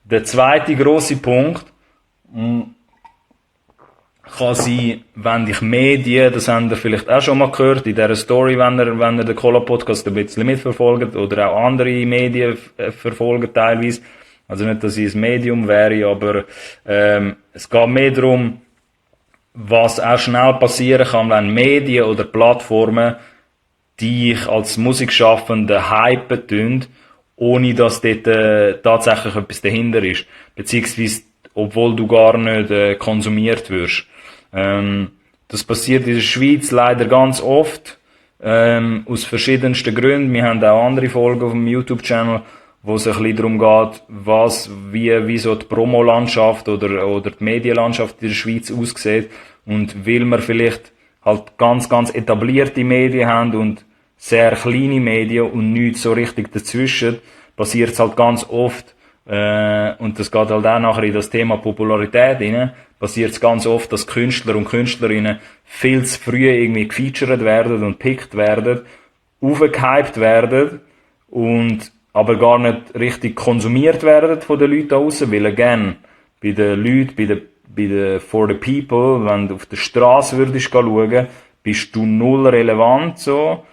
Der zweite grosse Punkt kann sein, wenn dich Medien, das habt ihr vielleicht auch schon mal gehört, in dieser Story, wenn ihr den Cola-Podcast ein bisschen mitverfolgt, oder auch andere Medien verfolgt teilweise. Also nicht, dass ich ein Medium wäre, aber es geht mehr darum, was auch schnell passieren kann, wenn Medien oder Plattformen dich als Musikschaffende hypen tun, ohne dass dort tatsächlich etwas dahinter ist. Beziehungsweise, obwohl du gar nicht konsumiert wirst. Das passiert in der Schweiz leider ganz oft, aus verschiedensten Gründen. Wir haben auch andere Folgen auf dem YouTube-Channel, wo es ein bisschen darum geht, wie so die Promolandschaft oder die Medienlandschaft in der Schweiz aussieht. Und weil wir vielleicht halt ganz etablierte Medien haben und sehr kleine Medien und nichts so richtig dazwischen, passiert es halt ganz oft, und das geht halt auch nachher in das Thema Popularität rein, passiert es ganz oft, dass Künstler und Künstlerinnen viel zu früh irgendwie gefeatured werden und pickt werden, aufgehypt werden und aber gar nicht richtig konsumiert werden von den Leuten da draussen, weil again, bei den Leuten, for the people, wenn du auf der Straße würdest schauen, bist du null relevant, so.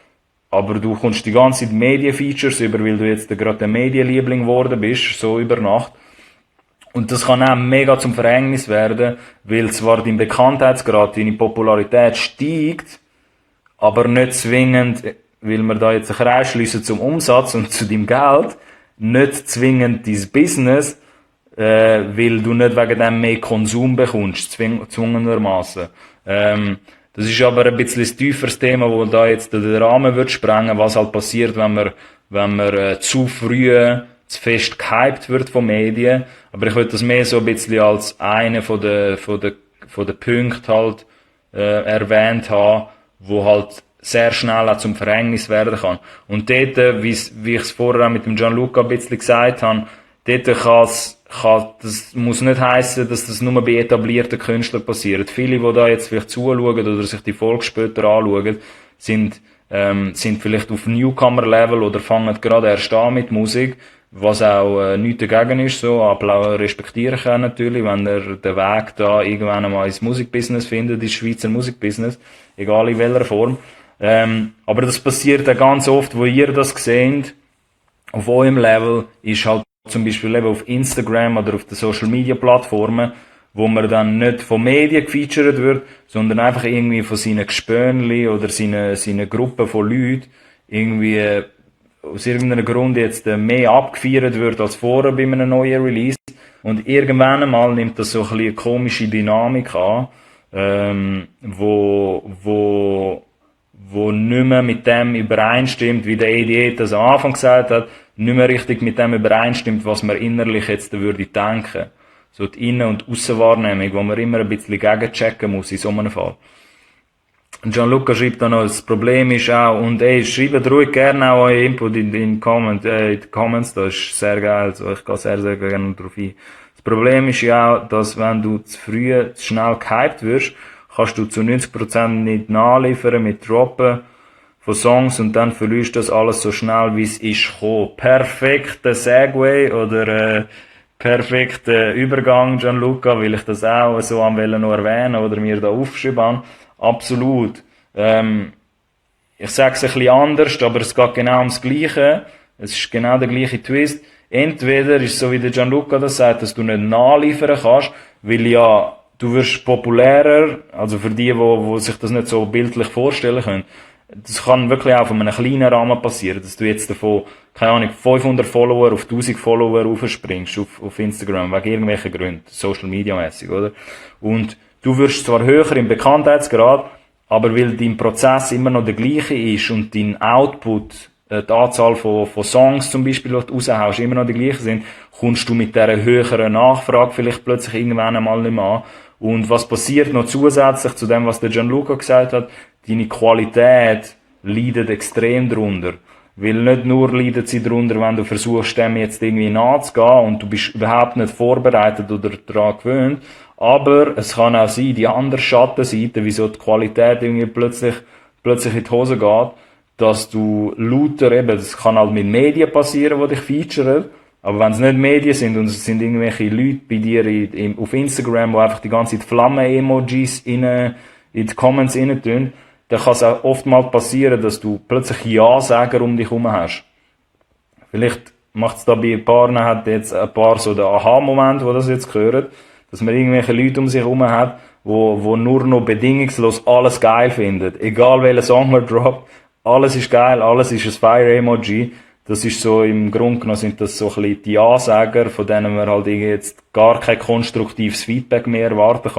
Aber du kommst die ganze Zeit Medienfeatures über, weil du jetzt gerade der Medienliebling geworden bist, so über Nacht. Und das kann auch mega zum Verhängnis werden, weil zwar dein Bekanntheitsgrad, deine Popularität steigt, aber nicht zwingend, weil wir da jetzt einen Kreis schliessen zum Umsatz und zu deinem Geld, nicht zwingend dein Business, weil du nicht wegen dem mehr Konsum bekommst, zwungenermassen. Das ist aber ein bisschen ein tieferes Thema, wo da jetzt den Rahmen wird sprengen, was halt passiert, wenn man zu früh, zu fest gehypt wird von Medien. Aber ich würde das mehr so ein bisschen als einen von den Punkten halt, erwähnt haben, wo halt sehr schnell auch zum Verhängnis werden kann. Und dort, wie ich es vorher auch mit dem Gianluca ein bisschen gesagt habe, dort das muss nicht heissen, dass das nur bei etablierten Künstlern passiert. Viele, die da jetzt vielleicht zuschauen oder sich die Folge später anschauen, sind vielleicht auf Newcomer-Level oder fangen gerade erst an mit Musik, was auch nichts dagegen ist, so, respektiere ich auch natürlich, wenn er den Weg da irgendwann einmal ins Musikbusiness findet, ins Schweizer Musikbusiness, egal in welcher Form. Aber das passiert auch ganz oft, wo ihr das seht, auf eurem Level, ist halt zum Beispiel eben auf Instagram oder auf den Social Media Plattformen, wo man dann nicht von Medien gefeatured wird, sondern einfach irgendwie von seinen Gespönli oder seinen Gruppen von Leuten irgendwie aus irgendeinem Grund jetzt mehr abgefeiert wird als vorher bei einem neuen Release. Und irgendwann einmal nimmt das so ein bisschen eine komische Dynamik an, wo nicht mehr mit dem übereinstimmt, wie der AD das am Anfang gesagt hat, nicht mehr richtig mit dem übereinstimmt, was man innerlich jetzt würde denken. So die Innen- und Aussenwahrnehmung, wo man immer ein bisschen gegenchecken muss in so einem Fall. Und Gianluca schreibt dann noch, das Problem ist auch, und schreibt ruhig gerne auch euren Input in den Comments, das ist sehr geil, also ich gehe sehr, sehr gerne darauf ein. Das Problem ist ja auch, dass wenn du zu früh, zu schnell gehypt wirst, kannst du zu 90% nicht nachliefern mit Droppen von Songs und dann verlierst du das alles so schnell, wie es ist gekommen. Perfekter Segway oder perfekter Übergang, Gianluca, weil ich das auch so noch erwähnen oder mir da aufgeschrieben habe. Absolut. Ich sage es ein bisschen anders, aber es geht genau ums Gleiche. Es ist genau der gleiche Twist. Entweder ist es so, wie der Gianluca das sagt, dass du nicht nachliefern kannst, weil ja, du wirst populärer, also für die sich das nicht so bildlich vorstellen können. Das kann wirklich auch von einem kleinen Rahmen passieren, dass du jetzt davon, keine Ahnung, 500 Follower auf 1000 Follower raufspringst auf Instagram, wegen irgendwelchen Gründen, Social Media mäßig, oder? Und du wirst zwar höher im Bekanntheitsgrad, aber weil dein Prozess immer noch der gleiche ist und dein Output, die Anzahl von Songs zum Beispiel, die du raushaust, immer noch die gleichen sind, kommst du mit dieser höheren Nachfrage vielleicht plötzlich irgendwann einmal nicht mehr an. Und was passiert noch zusätzlich zu dem, was der Gianluca gesagt hat? Deine Qualität leidet extrem drunter. Weil nicht nur leidet sie drunter, wenn du versuchst, dem jetzt irgendwie nachzugehen und du bist überhaupt nicht vorbereitet oder daran gewöhnt. Aber es kann auch sein, die andere Schattenseite, wieso die Qualität irgendwie plötzlich in die Hose geht, dass du lauter eben, das kann halt mit Medien passieren, die dich featuren, Aber wenn es nicht Medien sind und es sind irgendwelche Leute bei dir auf Instagram, die einfach die ganze Zeit Flammen-Emojis in die Comments rein tun, dann kann es auch oftmals passieren, dass du plötzlich Ja-Sager um dich herum hast. Vielleicht macht es da bei ein paar, hat jetzt ein paar so den Aha-Moment, wo das jetzt gehört, dass man irgendwelche Leute um sich herum hat, wo nur noch bedingungslos alles geil findet. Egal welchen Song man droppt, alles ist geil, alles ist ein Fire-Emoji. Das ist so, im Grunde genommen sind das so ein bisschen die Ja-Sager, von denen man halt jetzt gar kein konstruktives Feedback mehr erwarten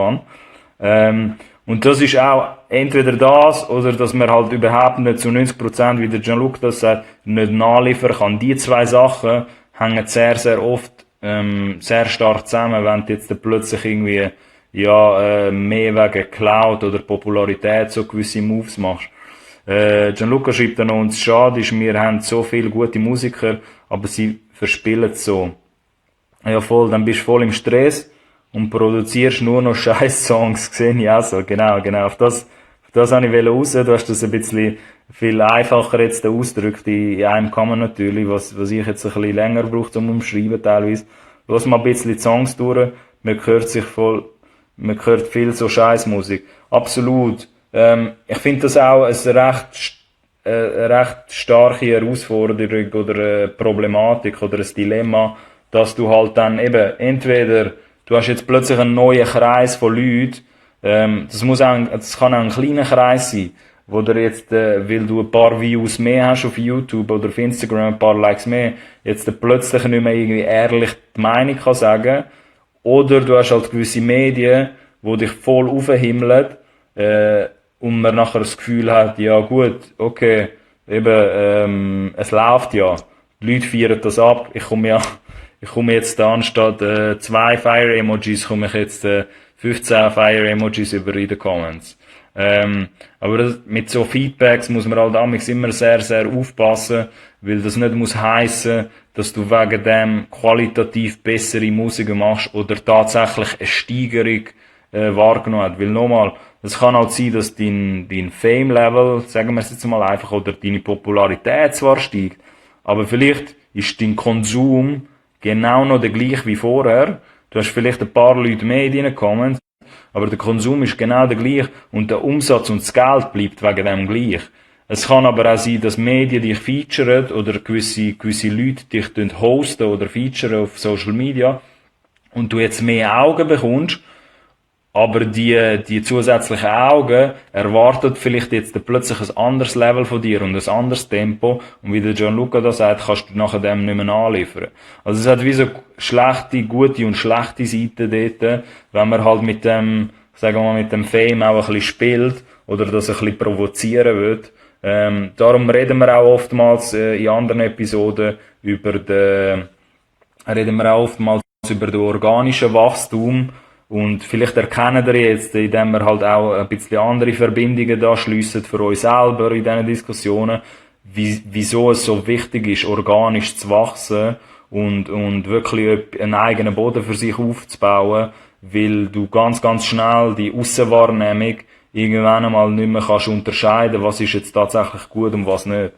kann. Und das ist auch entweder das, oder dass man halt überhaupt nicht zu 90%, wie der Gianluca das sagt, nicht nachliefern kann. Die zwei Sachen hängen sehr, sehr oft sehr stark zusammen, wenn du jetzt plötzlich irgendwie mehr wegen Cloud oder Popularität so gewisse Moves machst. Gianluca schreibt dann noch, uns schade ist, wir haben so viele gute Musiker, aber sie verspielen es so. Ja voll, dann bist du voll im Stress und produzierst nur noch Scheiß-Songs, sehe ich auch so. Genau, auf das habe ich raus. Du hast das ein bisschen viel einfacher jetzt ausgedrückt in einem Kammer natürlich, was ich jetzt ein bisschen länger brauche zum Umschreiben teilweise. Lass mal ein bisschen die Songs durch, man hört viel so Scheißmusik. Absolut. Ich finde das auch eine recht starke Herausforderung oder eine Problematik oder ein Dilemma, dass du halt dann eben entweder du hast jetzt plötzlich einen neuen Kreis von Leuten, das kann auch ein kleiner Kreis sein, wo du jetzt, weil du ein paar Views mehr hast auf YouTube oder auf Instagram, ein paar Likes mehr, jetzt plötzlich nicht mehr irgendwie ehrlich die Meinung kann sagen, oder du hast halt gewisse Medien, die dich voll aufhimmeln, und man nachher das Gefühl hat, ja gut, okay, eben, es läuft ja, die Leute feiern das ab, ich komme jetzt da anstatt 2 Fire-Emojis, komme ich jetzt 15 Fire-Emojis über in den Comments. Aber mit so Feedbacks muss man halt damals immer sehr, sehr aufpassen, weil das nicht muss heissen, dass du wegen dem qualitativ bessere Musik machst oder tatsächlich eine Steigerung wahrgenommen hat. Weil nochmal, es kann halt sein, dass dein Fame-Level, sagen wir es jetzt mal einfach, oder deine Popularität zwar steigt, aber vielleicht ist dein Konsum genau noch der gleiche wie vorher. Du hast vielleicht ein paar Leute mehr in den Comments, aber der Konsum ist genau der gleiche und der Umsatz und das Geld bleibt wegen dem gleich. Es kann aber auch sein, dass Medien dich featuren oder gewisse Leute dich hosten oder featuren auf Social Media und du jetzt mehr Augen bekommst, aber die zusätzlichen Augen erwarten vielleicht jetzt plötzlich ein anderes Level von dir und ein anderes Tempo. Und wie der Gianluca da sagt, kannst du nachher dem nicht mehr anliefern. Also es hat wie so gute und schlechte Seiten dort, wenn man halt mit dem, sagen wir mal, mit dem Fame auch ein bisschen spielt oder das ein bisschen provozieren wird. Darum reden wir auch oftmals in anderen Episoden über den organischen Wachstum. Und vielleicht erkennen wir jetzt, indem wir halt auch ein bisschen andere Verbindungen da schliessen für uns selber in diesen Diskussionen, wieso es so wichtig ist, organisch zu wachsen und wirklich einen eigenen Boden für sich aufzubauen, weil du ganz, ganz schnell die Aussenwahrnehmung irgendwann einmal nicht mehr kannst unterscheiden, was ist jetzt tatsächlich gut und was nicht.